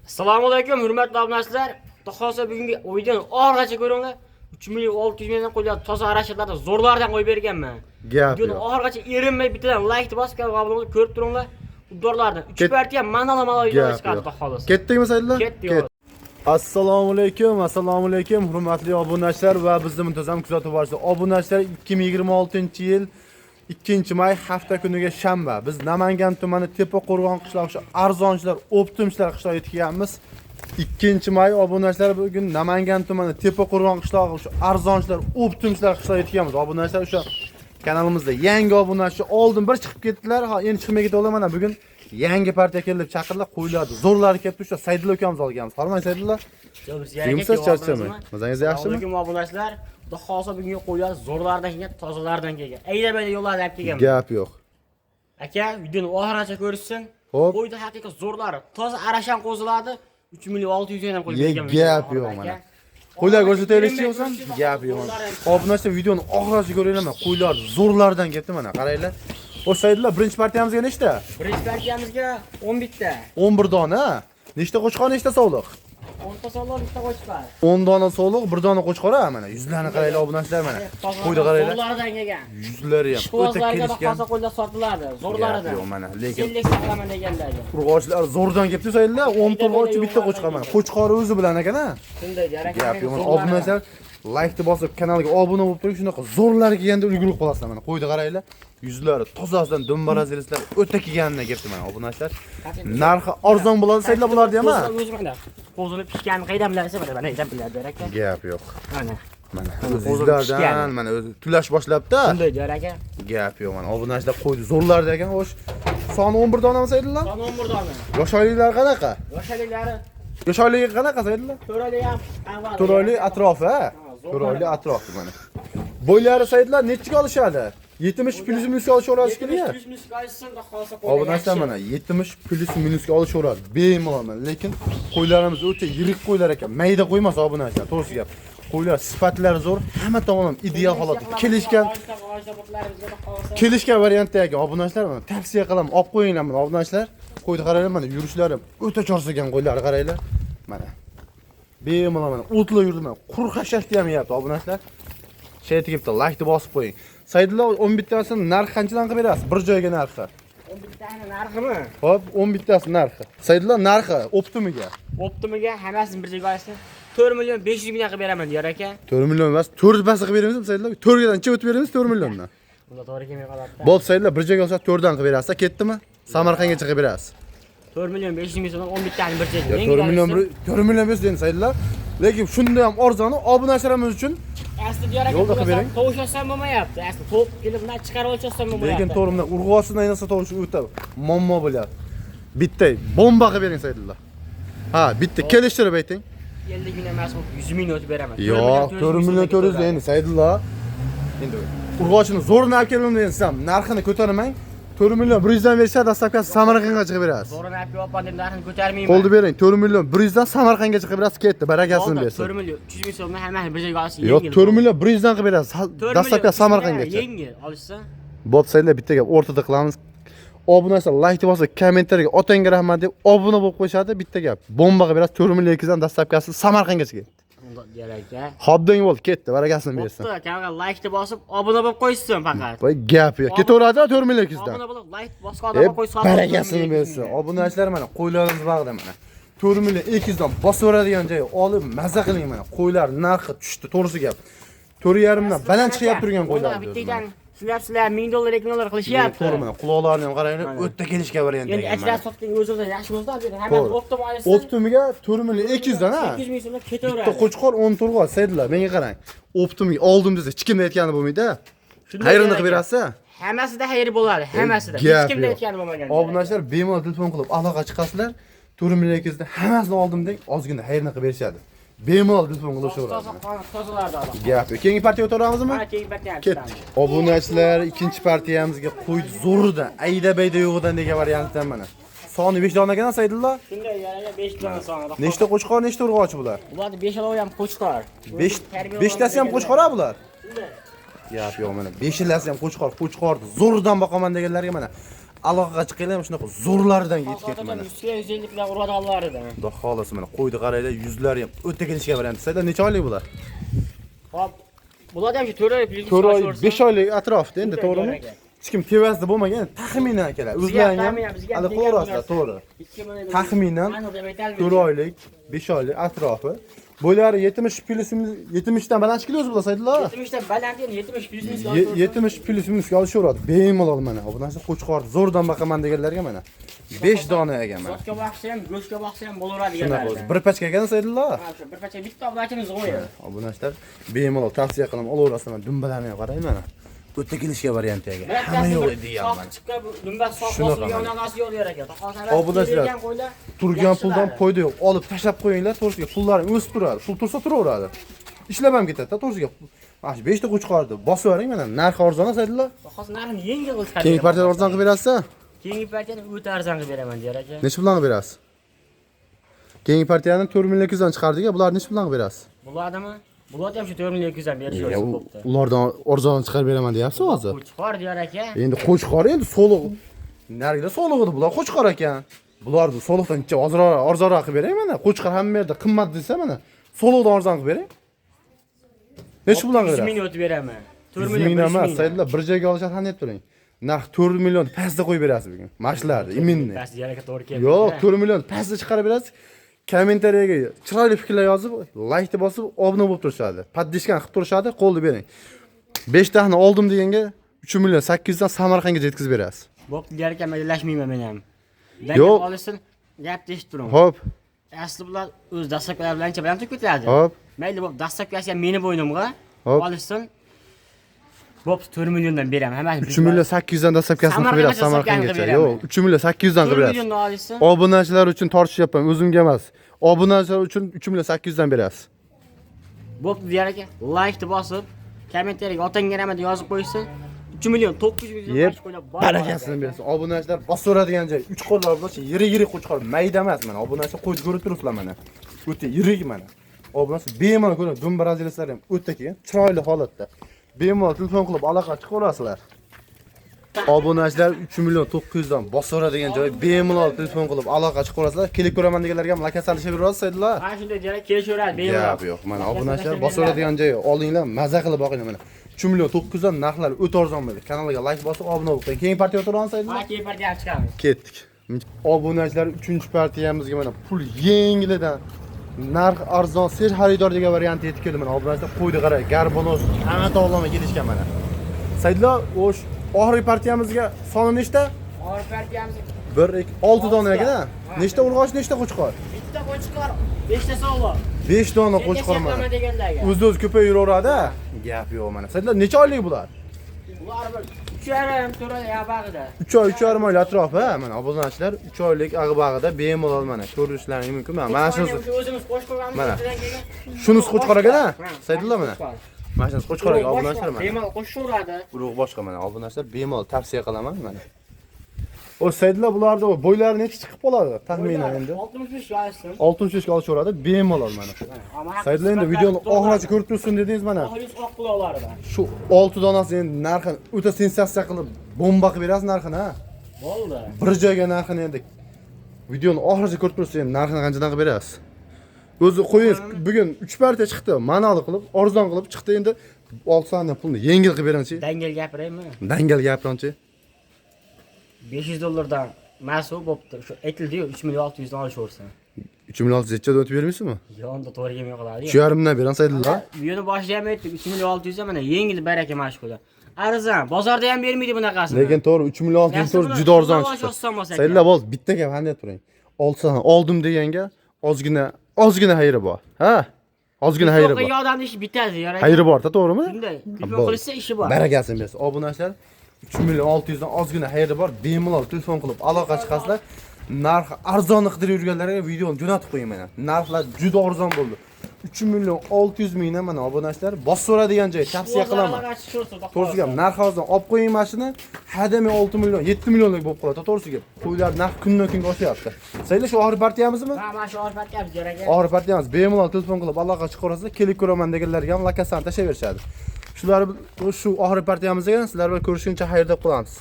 Assalomu alaykum hurmatli obunachilar. Xudo xohlasa bugungi videoni oxirigacha ko'ringlar. 3 million 600 mingdan qo'yiladi. Toza arashlarni zo'rlardan qo'yib berganman. Gap Videoni yo'q. oxirigacha erinmay bittadan like bosib, kanalga obuna bo'lib ko'rib turinglar. Udorlardan 3 partiya manala manala videolar Gap chiqadi yo'q. xudo xohlasa. Ketdikmi Saidullo? Ketdik. Assalomu alaykum, assalomu alaykum hurmatli obunachilar va bizni muntazam kuzatib borishlar. Obunachilar 2026-yil 2-may hafta kuniga shanba. Biz Namangan tumani Tepaqo'rg'on qishlog'i shu arzonchilar, optimchilar qishlog'iga yetganmiz. 2-may obunachilar bugun Namangan tumani Tepaqo'rg'on qishlog'i shu arzonchilar, optimchilar qishlog'iga yetganmiz. Obunachilar o'sha kanalimizda yangi obunachi oldin bir chiqib ketdilar, ha endi chiqmay ketdilar mana bugun yangi partiya kelib chaqirdilar, qo'yiladi. Zo'rlari kelibdi o'sha Saidullo ukamiz olganmiz. Hormang Saidullo. Kimsiz charchamang. Mazangiz yaxshimi? Assalomu alaykum obunachilar. Xudo xohlasa bugungi qo'ylar zo'rlardan kelgan, tozalardan kelgan. Ayda-bayda yo'llardan olib kelganman. Gap yo'q. Aka, videoni oxirigacha ko'rishsin. Xo'p. Qo'yda haqiqiy zo'rlari, toza arashan qo'ziladi. 3 million 600 mingdan qo'yib Ye, berganman. gap yo'q mana. Qo'ylar ko'rsataylikchi bo'lsam, gap yo'q. Obunachilar videoni oxirigacha ko'ringlar mana. Qo'ylar zo'rlardan kelibdi mana, qaranglar. Xo'sh Saidullo, birinchi partiyamizga nechta? Birinchi partiyamizga 11 ta. 11 dona. Nechta qo'chqor, nechta sovliq? 10 ta sovliq, bitta qo'chqor. 10 dona sovliq, 1 dona qo'chqor ha mana. Yuzlarini qaranglar obunachilar mana. Qo'yni qaranglar. Zo'rlaridan kelgan. Yuzlari ham o'ta Ishqibozlarga kelishgan. xosa qo'ylar sotiladi, zo'rlaridan. Gap yo'q mana, lekin Sellik saqlaman deganlarga. urg'ochilar zo'rdan kelibdi Saidullo. 10 ta urg'ochi, bitta qo'chqor mana. Qo'chqori o'zi bilan ekan ha. Shunday jarak. Gap yo'q. Mana obunachilar laykni bosib kanalga obuna bo'lib turing, shunaqa zo'rlar kelganda ulgurib qolasizlar mana. Qo'yni qaranglar. Yuzlari tozasidan dumbaraz erislar o'ta kelganidan kelibdi mana obunachilar. Narxi arzon bo'ladi Saidullo bularni ham ha. O'zi mana. Qo'zini pishganini qaydan bilasiz? Mana mana qaydan biladi aka. Gap yo'q. Mana. Mana Mana o'zi qo'zini yuzlardan pishgani. Mana o'zi tulash boshlabdi. Shunday jar aka. Gap yo'q mana obunachilar qo'ydi zo'rlarda ekan. Xo'sh, soni 11 donami Saidullo? Son 11 dona. Yosh oyliklari qanaqa? Yosh oyliklari Yosh oyligi qanaqa Saidullo? 4 oylik ham avval. 4 oylik atrofi ha. zo'r 4 oylik atrofi mana. Bo'ylari Saidullo nechiga olishadi? 70 plyus minusga olishaveradi shekilli. 70 plyus minusga olishsin, xudo xohlasa qo'ylar. Obunachilar mana 70 plyus minusga olishaveradi. Bemalol mana. Lekin qo'ylarimiz o'ta yirik qo'ylar ekan. Mayda qo'ymas obunachilar, to'g'risi gap. Qo'ylar sifatlari zo'r, hamma tomonlama ideal holatda kelishgan. Kelishgan variantda ekan obunachilar mana tavsiya qilaman, olib qo'yinglar mana obunachilar. Qo'yni qaranglar mana yurishlari o'ta chorsagan qo'ylar qaranglar. Mana. Bemalol mana o'tlar yurdi mana. Quruq hashakni ham yeyapti obunachilar. Shayt kelibdi, laykni bosib qo'ying. Saidullo 11 tasini narxi qanchadan qilib berasiz? Bir joyga narxi. 11 tani narximi? Xo'p, 11 tasi narxi. Saidullo narxi optimiga. Optimiga hammasini bir joyga olishsin. 4 million 500 mingdan qilib beraman diyor aka. 4 million emas, 4 basi qilib beramizmi Saidullo? 4 dan o'tib beramiz 4 milliondan. Unda to'g'ri kelmay qoladi. Bo'p Saidullo bir joyga olsa 4 dan qilib berasiz, ketdimi? Samarqandgacha qilib berasiz. 4 million 500 ming so'mdan 11 tani bir joyga. Ya 4 million 4 million bersiz endi Saidullo. Lekin shunda ham arzoni obunachilarimiz uchun Asli diyor aka. Yo'lda qilib bering. Tovush olsam bo'lmayapti. Asli tovuq kelib bundan chiqarib olsam bo'lmayapti. Lekin to'g'ri bundan urg'osidan aylansa tovush o'ta muammo bo'lyapti. Bitta bomba qilib bering Saidullo. Ha, bitta kelishtirib ayting. 50 ming emas, 100 ming o'tib beraman. Yo'q, 4 million 400 endi Saidullo. Endi urg'ochini zo'rini olib keldim desam, narxini ko'tarmang. 4 million 100 dan bersa, dastavkasi Samarqandga chiqib berasiz. Zo'rini olib kelyapman deb narxini ko'tarmayman. Qo'lni bering, 4 million 100 dan Samarqandga chiqib berasiz, ketdi, barakasini bersin. 4 million 300 ming so'mdan hammasini bir joyga olsin. Yo'q, 4 million 100 dan qilib berasiz. Dastavka Samarqandgacha. Yengil olishsa. Bo'p Saidullo bitta gap o'rtada qilamiz. Obunachilar like bosib, kommentariyga otangga rahmat deb obuna bo'lib qo'yishadi, bitta gap. Bomba qilib berasiz, 4 million 200 dan dastavkasi Samarqandgacha ketdi. Unda diyor aka. Hobdang bo'ldi, ketdi, barakasini bersin. Bo'pti, kanalga like bosib, obuna bo'lib qo'yishsin faqat. Voy gap yo'q. Ketaveradi 4 million 200 dan. Obuna bo'lib like bosgan odamga qo'y sotib. Barakasini bersin. Obunachilar mana qo'ylarimiz bag'da mana. 4 million 200 dan bosaveradigan joyi olib maza qiling mana. Qo'ylar narxi tushdi, to'g'risi gap. 4.5 dan baland chiqyapti turgan qo'ylar. Bittadan sizlar 1000 dollar 2000 dollar qilishyapti. To'g'ri mana quloqlarini ham qaranglar, o'ta kelishgan variant Endi ekan. achlar sotgan o'zingizdan yaxshi bo'lsa, hammasi optim olishsin. Optimiga 4 million 200 dan ha. 200 ming so'mdan Bitta ketaveradi. qo'chqor 10 turg'och Saidullo, menga qarang. Optimiga oldim desa, hech kimda aytgani bo'lmaydi. Xayrini qilib berasiz. Hammasida xayr bo'ladi, hammasida. Hech kimda aytgani bo'lmagan. Obunachilar bemalol telefon qilib aloqa chiqasizlar. 4 million 200 dan hammasini oldim deng, ozgina xayrni qilib berishadi. Bemalol telefon qilishaveradi. Tozalardi adam. Gap yo'q. Keyingi partiyaga o'taramizmi? Mana keyingi partiyaga Ketdik. Obunachilar ikkinchi partiyamizga qo'ydi zo'ridan, ayda-bayda yo'g'idan degan variantdan mana. Soni 5 dona ekan Saidullo. Shunday yaraga 5 dona soni. Nechta qo'chqor, nechta urg'ochi bular? Bularni 5 olovi ham qo'chqor. 5 5tasi ham qo'chqor ha bular? Gap yo'q mana. 5 ham qo'chqor, qo'chqorni zo'ridan boqaman deganlarga mana Aloqaga chiqinglar, shunaqa zo'rlaridan yetib ketdi mana. 100ga 150 kilo uradiganlaridan. Xudo xolasa mana qo'yni qaranglar, yuzlari ham o'ta kelishgan variant. Saylar necha oylik bular? Hop. Bular ham shu 4 oy plyus 4 oy, 5 oylik atrofida endi, to'g'rimi? Hech kim tevasida bo'lmagan, taxminan akalar. O'zlaring ham hali qo'rasizlar, to'g'ri. Taxminan 4 oylik, 5 oylik atrofi. Bo'ylari 70 plyus 70 dan baland kilo o'zi bular Saydulla. 70 dan baland endi 70 plyus. 70 plyus minusga olishaveradi. Bemalol mana. Obunachi qo'chqor zo'rdan boqaman deganlarga mana. 5 dona ekan mana. Sotga boqsa ham, go'shtga boqsa ham bo'laveradi Shunaqa deganlar. o'zi. Bir pachka ekan Saydulla. Ha, shu bir pacha bitta obunachimiz qo'ydi. Obunachilar bemalol tavsiya qilaman, olaverasizlar. Mana dumbalarni ham qarang mana. O'ta kelishga varianti ekan. Hamma yo'q degan mana. Chiqqan bu dumba sog' Shunaqa bo'lsin, mana. onasi yo'q der ekan. Obunachilar, Turgan puldan foyda yo'q. Olib tashlab qo'yinglar, to'g'risiga pullaring o'sib turadi. Pul tursa turaveradi. Ishlab ham ketadi, to'g'risiga. Mana shu 5 ta qo'chqorni bosib yuboring mana. Narxi arzon Saydulla. Hozir narxini yengil qilib chiqarib. Keyingi partiyada arzon qilib berasiz? Keyingi partiyani o'ta arzon qilib beraman der aka. Necha puldan qilib berasiz? Keyingi partiyani 4 200 dan chiqardik, bularni necha puldan qilib berasiz? Bulardimi? Bularni ham shu 4 200 dan berish Ya, o'zi bo'pti. ulardan arzon chiqarib beraman deyapsiz hozir. Qo'chqor der aka. Endi qo'chqor endi so'liq. Narigilar so'liq edi, bular qo'chqor ekan. Bularni so'liqdan ozroq arzonroq qilib beray mana. Qo'chqor hamma yerda qimmat desa mana. So'liqdan arzon qilib beray. Necha puldan qilib 100 berasiz? ming o'tib beraman. 4 100 million ming 100 emas, ming. Saydulla bir joyga olishadi, han deb turing. Narx 4 million pastda qo'yib berasiz bugun. Mana shularni, iminni. Past der aka to'g'ri keldi. Yo'q, 4 million pastda chiqarib berasiz. Kommentariyaga chiroyli fikrlar yozib, laykni bosib, obuna bo'lib turishadi. Подписка qilib turishadi, qo'lni bering. 5 tani oldim deganga 3 million 800 dan Samarqandga yetkazib berasiz. Bo'pti der aka, men ilashmayman men ham. Yo'q. Olsin, gapni eshitib turing. Xo'p, Asli bular o'z dastlabkilari bilan ancha bilan turib ketadi. Xo'p. Mayli bo'p, dastlabkisi ham meni bo'ynimga. Xo'p. Olishsin. Bo'pti, 4 milliondan beraman. Hammasini 3 million 800 dan dastlabkasini qilib berasiz Samarqandgacha Samarqandgacha. Yo'q, 3 million 800 dan 4 qilib berasiz. milliondan olishsin. Obunachilar uchun tortishyapman, o'zimga emas. Obunachilar uchun 3 million 800 dan berasiz. Bo'pti der aka, laykni bosib, kommentariyaga otangga rahmat yozib qo'yishsin. 3 million 900 ming Yeb, qo'ylab bor. barakasini bersin. Obunachilar bosaveradigan joy. Uch qo'llar bo'lsa, yirik-yirik qo'chqor, mayda emas mana. Obunachilar qo'yib ko'rib turibsizlar mana. O'ta yirik mana. Obunachi bemalol ko'ring, dum braziliyaslar ham o'ta kelgan, chiroyli holatda. Bemalol telefon qilib aloqa chiqaverasizlar. Obunachilar 3 million 900 dan bosaveradigan joy, bemalol telefon qilib aloqa chiqaverasizlar. Kelib ko'raman deganlarga ham lokatsiya alishib berasiz, Saydulla. Ha, shunday der aka, kelishaveradi bemalol. Gap yo'q. Mana obunachilar bosaveradigan joyi olinglar, maza qilib boqinglar mana. 3 million 900 dan narxlar o'ta arzon bo'ldi. Kanalga like bosib obuna bo'lib qo'ying. Keyingi partiya o'tiramiz Saydulla. Ha, keyin partiyaga chiqamiz. Ketdik. Obunachilar 3-partiyamizga mana pul yengilidan narx arzon ser xaridor degan variant yetib keldi mana obunachilar qo'ydi qarang garbonoz hamma to'g'lama kelishgan mana. Saydulla, o'sh oxirgi partiyamizga soni nechta? Oxirgi partiyamiz 1 2 6 dona ekan. Nechta urg'och, nechta qo'chqor? bitta qo'chqor, 5 ta sog'liq. 5 dona qo'chqor mana. Deganlarga. O'zi o'zi ko'payib yuraveradi. Gap yo'q mana. Saydulla necha oylik bular? Bular bir 3,5 4 oy bag'ida. 3 oy, 3,5 oylik atrofi, ha, mana obunachilar 3 oylik ag'bag'ida bemalol mana ko'rishlaringiz mumkin. Mana mana shunisi o'zimiz qo'shib qo'yganmiz. Mana. Shundan keyin. Shunisi qo'chqor ekan, ha? Ha, Saydulla mana. Mana shunisi qo'chqor ekan obunachilar mana. Bemalol qo'shaveradi. Urug' boshqa mana obunachilar bemalol tavsiya qilaman mana. O Saydulla bularni bo'ylari necha chiqib qoladi taxminan endi? 65 olsin. 63 ga olishaveradi bemalol mana. Saydulla endi videoni oxirigacha ko'rib tursin dedingiz mana. Oxiri oq quloqlarida. Shu 6 donasi endi narxini o'ta sensatsiya qilib bomba qilib berasiz narxini ha. Bo'ldi. Bir joyga narxini endi videoni oxirigacha ko'rib tursin endi narxini qanchadan qilib berasiz? O'zi qo'yingiz bugun 3 partiya chiqdi, ma'noli qilib, arzon qilib chiqdi endi 6 soniya pulni yengil qilib beringchi. Dangal gapiraymi? Dangal gapiringchi. 500 dollardan mas'ul bo'pti. Shu aytildi-yu 3 million 600 dan olishaversin. 3 million 600 nechadan o'tib bermaysizmi? Yonda to'g'ri kelmay qoladi. 3,5 dan beraman Saydulla. Videoni boshida ham aytdik, 3 million 600 mana yengil baraka mana shu qo'ylar. Arzon, bozorda ham bermaydi bunaqasini. Lekin to'g'ri 3 million 600 Yaxshi, to'g'ri buni juda arzon bundan chiqdi. oshsa bo'lsa ekan. Saydulla bo'ldi, bitta gap qanday turing. 6 dan oldim deganga ozgina ozgina xayri bor. Ha? Ozgina xayri bor. Yo'q, odamning ishi bitadi, yara. Xayri bor-da, to'g'rimi? Shunday, telefon Bo'ldi. qilishsa ishi bor. Barakasini bersin. Obunachilar 3 million 600 dan ozgina xayri bor. Bemalol telefon qilib aloqa chiqasizlar. Narx arzonni qidirib yurganlarga videoni jo'natib qo'ying mana. Narxlar juda arzon bo'ldi. 3 million 600 mingdan mana obunachilar bosaveradigan joy tavsiya qilaman. To'g'risi gap, narx arzon olib qo'ying mashina, hademay 6 million, 7 millionlik bo'lib qoladi. To'g'risi gap. Qo'ylar narx kundan kunga oshyapti. Saylar shu oxirgi partiyamizmi? Ha, mana shu oxirgi partiyamiz kerak. Oxirgi partiyamiz. Bemalol telefon qilib aloqa chiqaverasizlar, kelib ko'raman deganlarga ham lokatsiyani tashlab berishadi. Shular shu oxirgi partiyamiz ekan, sizlar bilan ko'rishguncha xayr deb qolamiz.